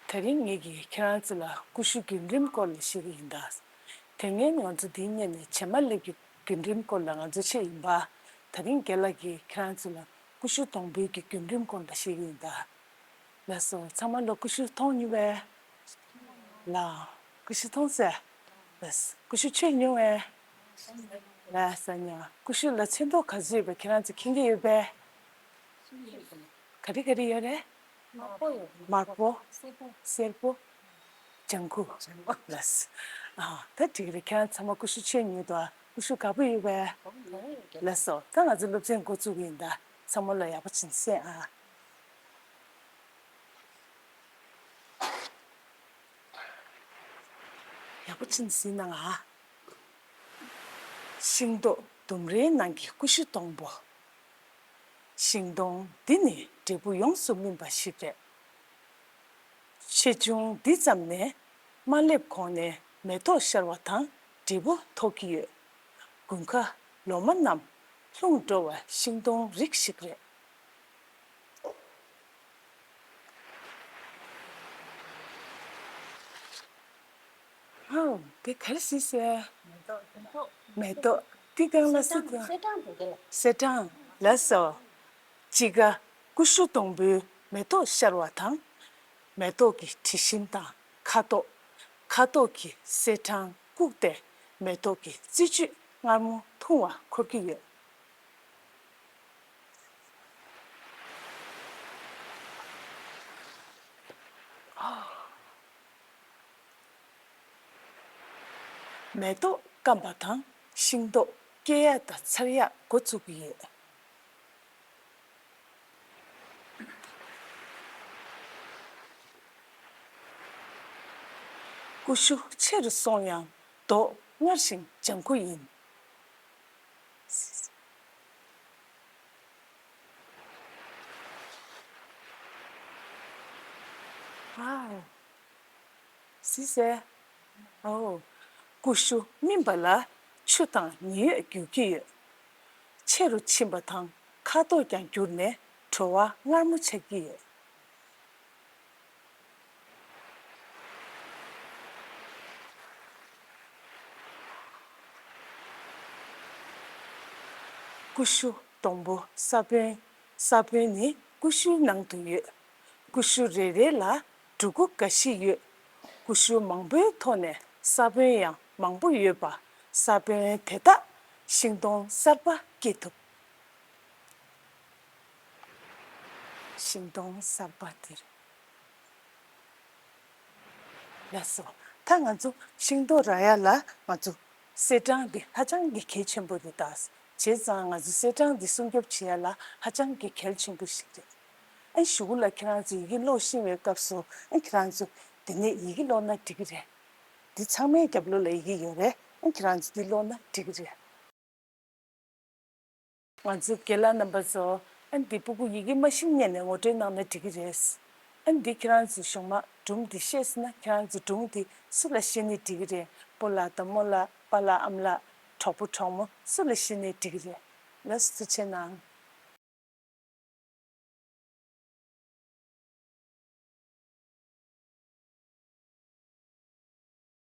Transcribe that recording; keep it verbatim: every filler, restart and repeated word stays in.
དེ་རིང་ངེད་ཀྱིས་ཁྱེད་རང་ཚོ་ལ་ཀུ་ཤུ་རྒྱུན་རིམ་སྐོར་ལ་བཤད་ཀྱི་ཡིན་ད། དེ་སྔོན་ང་ཚོ་འདིའི་སྔོན་ནས་བྱེ་མ་ལེབ་ཀྱི་རྒྱུན་རིམ་སྐོར་ལ་ང་ཚོ་བཤད་ཡིན་པ། དེ་རིང་རྒན་ལགས་ཀྱིས་ཁྱེད་རང་ཚོ་ལ་ཀུ་ཤུ་སྡོང་པོའི་གི་རྒྱུན་རིམ་སྐོར་ལ་བཤད་ཀྱི་ཡིན་ད། ལགས་སོ། ཚང་མ་ལ་ཀུ་ཤུ་འཐུང་མྱོང་བས། ལགས། ཀུ་ཤུ་འཐུང་ཟེར། ལགས། ཀུ་ཤུ་མཆོད་མྱོང་བས། ལགས་སོ། ཉོ། ཀུ་ཤུ་ལ་ཚོན་མདོག་ག་ཚོད་ཡོད་པ་ཁྱེད་རང་ཚོ་མཁྱེན་གྱི་ཡོད་པས། ག་རེ་ག་རེ་ཡོད་རེད། དམར་པོ། སེར་པོ། ལྗང་ཁུ། ལགས་སོ། ཨ། ད་འགྲིག་རེད། ཁྱེད་རང་ཚང་མ་ཀུ་ཤུ་མཆོད་མྱོང་འདུག་ཀུ་ཤུ་དགའ་པོ་ཡོད་པས། ལགས་སོ། ད་ང་ཚོ་སློབ་ཚན་འགོ་བཙུགས་ཀྱི་ཡིན་ད། ཚང་མ་ལ་ཡག་པོ་བྱིན་གཟིགས་ཨ། ཡག་པོ་བྱིན་གཟིགས་གནང་ཨ། ཤིང་ཏོག་ལྡུམ་རའི་ནང་གི་ཀུ་ཤུ་སྡོང་པོ། ཤིང་སྡོང་འདི་ནི་འབྲས་བུ་ཡོངས་སུ་སྨིན་པ་ཞིག་རེད། ཆེ་ཆུང་འདི་ཙམ་ནས་མ་སླེབས་གོང་ནས་མེ་ཏོག་ཤར་བ་དང་འབྲས་བུ་ཐོགས་ཀྱི་ཡོད། དགུན་ཁ་ལོ་མ་རྣམས་ལྷུང་འགྲོ་བ་ཤིང་སྡོང་རིགས་ཤིག་རེད། ཧའོ། དེ་ག་རེ་ཟེར་ཟེར། མེ་ཏོག་མེ་ཏོག་འདི་གང་ལ་ཟེར་དེ། སེར་སྦྲང་དེ་ག་ལ། སེར་སྦྲང་། ལགས་སོ། དཔྱིད་ཀ་ཀུ་ཤུ་སྡོང་པོའི་མེ་ཏོག་ཤར་བ་དང་། མེ་ཏོག་གི་དྲི་ཞིམ་དང་ཁ་དོག་ཁ་དོག་གི་སེར་སྦྲང་བཀུག་སྟེ་མེ་ཏོག་གི་རྩི་བཅུད་མངར་མོ་འཐུང་བར་འཁོར་གྱི་ཡོད། མེ་ཏོག་སྐམ་པ་དང་ཤིང་ཏོག་སྐྱེ་ཡག་དང་འཚར་ཡག་འགོ་བཙུགས་ཀྱི་ཡོད། ཀུ་ཤུ་ཆེ་རུ་སོང་ཡང་མདོག་མངར་ཞིང་ལྗང་ཁུ་ཡིན། ཨའོ། གཟིགས་ཟེར། ཨའོ། ཀུ་ཤུ་སྨིན་པ་ལ་ཆུ་དང་ཉི་འོད་འགྱུར་གྱི་ཡོད། ཆེ་རུ་ཕྱིན་པ་དང་ཁ་དོག་ཀྱང་འགྱུར་ནས་བྲོ་བ་མངར་མོ་ཆགས་ཀྱི་ཡོད། ཀུ་ཤུ་སྡོང་པོ་ས་བོན། ས་བོན་ནི་ཀུ་ཤུའི་ནང་དུ་ཡོད། ཀུ་ཤུ་རེ་རེ་ལ་འབྲུ་གུ་འགའ་ཞིག་ཡོད། ཀུ་ཤུ་མང་པོའི་ཐོག་ནས་ས་བོན་ཡང་མང་པོ་ཡོད་པ། ས་བོན་དེ་དག་ཤིང་སྡོང་གསར་པ་སྐྱེ་ཐུབ། ཤིང་སྡོང་གསར་པ་དེར། ལགས་སོ། ད་ང་ཚོ་ཤིང་ཏོག་རག་ཡ་ལ་ང་ཚོ་སེར་སྦྲང་འདི་ཧ་ཅང་གི་གལ་ཆེན་པོ་རེད་ད། བྱས་ཙང་ང་ཚོ་སེར་སྦྲང་འདི་སྲུང་སྐྱོབ་བྱེད་ཡ་ལ་ཧ་ཅང་གི་གལ་ཆེན་པོ་ཞིག་རེད། ཨ་གཞུག་གུ་ལ་ཁྱེད་རང་ཚོ་ཡི་གེ་ཀློག་ཤེས་པའི་སྐབས་སུ་ཨ་ཁྱེད་རང་ཚོ་འདི་ནས་ཡི་གེ་ཀློག་ན་འགྲིག་གི་རེད། འདི་ཚང་མའི་རྒྱབ་ལོགས་ལ་ཡི་གེ་ཡོད་རེད། ཨ་ཁྱེད་རང་ཚོ་འདི་ཀློག་ན་འགྲིག་གི་རེད། ང་ཚོའི་རྒན་ལགས་རྣམ་པ་ཚོ། ཨ་འདི་སྤུ་གུ་ཡི་གེ་མ་ཤེས་མཁན་ནས་ངོ་སྤྲོད་གནང་ན་འགྲིག་གི་རེད། ཨ་འདི་ཁྱེད་རང་ཚོའི་གཞུག་མ་སྒྲུང་འདི་ཤེས་སོང་ན་ཁྱེད་རང་ཚོའི་སྒྲུང་འདི་སུ་ལ་བཤད་ནས་འགྲིག་གི་རེད། སྤོ་ལགས་དང་རྨོ་ལགས། པཱ་ལགས་ཨ་མ་ལགས། གྲོགས་པོ་གྲོགས་མོ་སུ་ལ་བཤད་ནས་འགྲིག་གི་རེད། ལགས་སོ་ཐུགས་རྗེ་གནང་།